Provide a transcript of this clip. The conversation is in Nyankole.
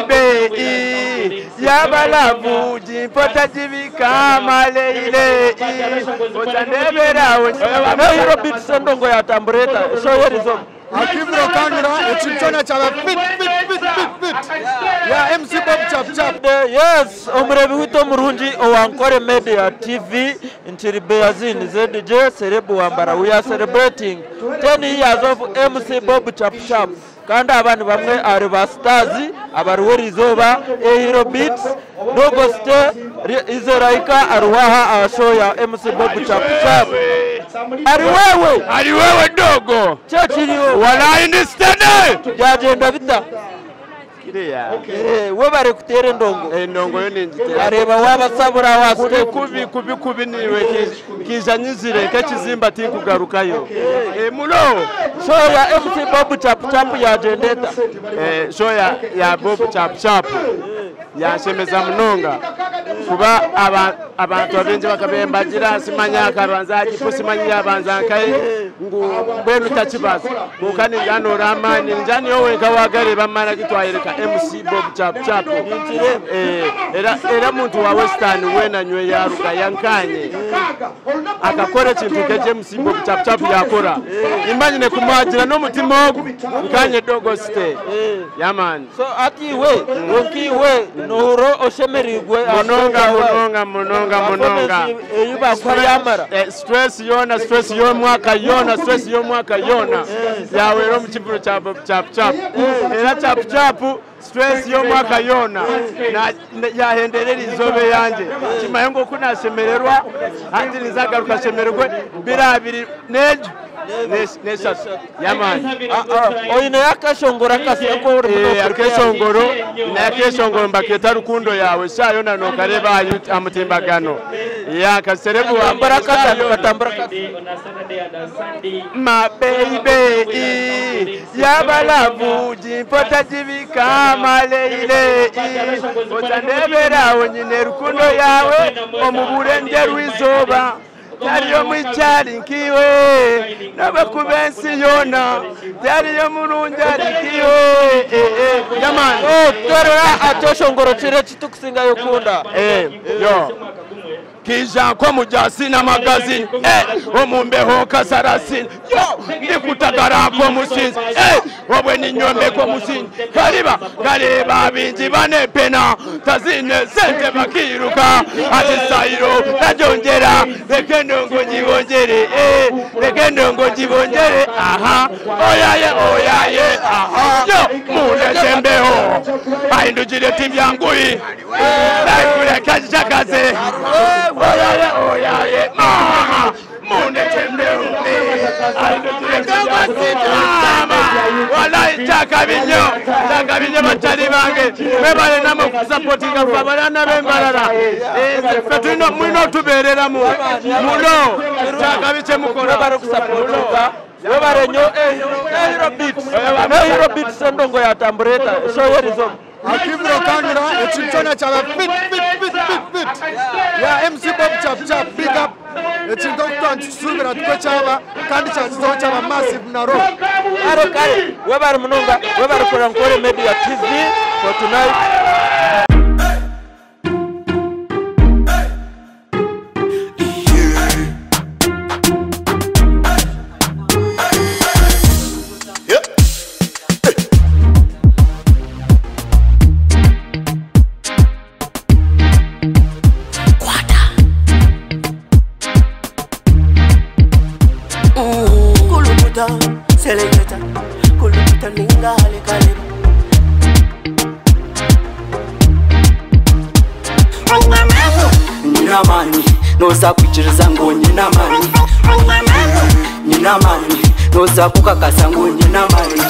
Baby, yabalavu jimpota jibika maleile otandeberawo Hero Beats endongo ya tambureta show yerizo Akivro Kangira ekintu kyona kyaba fit fit fit fit fit ya MC Bob Chap Chap. Yes, omurebi witu omurungi owankore Media TV ntiri Beyazin ZJ Serebu Wambara. We are celebrating 10 years of MC Bob Chap Chap. Kandi aba ni bamwe ahari ba stars abariho eriizooba Ehero Beats Nogoste Izeraika ariho aha aha show ya MC Bob Chap Chap. Ari wewe ari wewe dogo kyo kiriho walayi ndi stene byagenda bita kiriya we bari kuteera endongo endongo yo ningitera areba wabasabura wa kubi step kubi kubi kubi niwe kijanyizire nk'ekizimba tinkugarukayo muno show ya MC Bob Chap Chap yagendeta show ya Bob Chap Chap yanshemeza munonga kuba abantu abengi bakabembagira simanya akabanza agifu simanya yabanza nkaye ngu mbwenu takibaza konka ninjanora amaani ninjaniyo wenka wagareba amaani agitwayereka MC Bob Chap Chap. Era muntu wa Western wena nywe yaruga yankanye akakora ekintu nk'ekyo MC Bob Chap Chap yakora imanyine kumwagira n'omutima ogu nkanye dogo site yamani so ati iwe nkiwe nohuro oshemerigwe munonga munonga munonga munonga eyi bakora yamara stress yona stress y'omwaka yona stress y'omwaka yona yawera omu kivuro kya Bob Chap Chap era Chap Chap stress y'omwaka yona yahenderera izobe yanje kimaye ngo kunashemererwa handi nizagaruka shemererwe birabiri nejo neshatu yamani oine yakashongoro akaseko akeshongoro nakeshongoro mbaketa rukundo yawe shayona nokareba amutimbagano yakaserebu tambura kasa tambura kasa ma baby yabalavu jimpota jibika maleile otandeberawo nyine rukundo yawe omuburenge rw'izoba tariyo mwicyari nkiwe n'abakuba ensi yona tariyo murungi ari nkiwe yamani torera akeshongoro kire kitukusingayo kunda yo kija nko mujasi n'amagazini omumbeho kasarasini yo ndikutagara nkomusinzi obwe ninyombeko musinzi kariba kareba bingi banepena tazine sente bakiruka ati sayiro nabyongera reka endongo ngibongere reka endongo ngibongere aha oyaye oyaye aha yo mundeke mbeho ahindukire timbyanguyi nakureka jakaze oyaye oyaye mama mundeke mbeho walayi kyakabinyo bakyali bange mwebale namwe okusapotinga ffe abalana b'embalala ffe tulina mulina otubeereramu muno kyakabi kyemukola webare nnyo Ehero Beats Ehero Beats endongo ya tambureta show yerizo Akivro Kangira ekintu kyona kyaba fit fit fit fit fit ya MC Bob Chap Chap big up ekintu okutuba nitusuubira tukwo kyaba kandi kyakizaho kyaba massive naro kare kare webare munonga webare kora Nkore Media TV for tonight. Selecta, kulukuta ninga hale Nina mani, noza kuchiriza ngo nina mani. Nina mani, noza kukakasa ngo nina mani.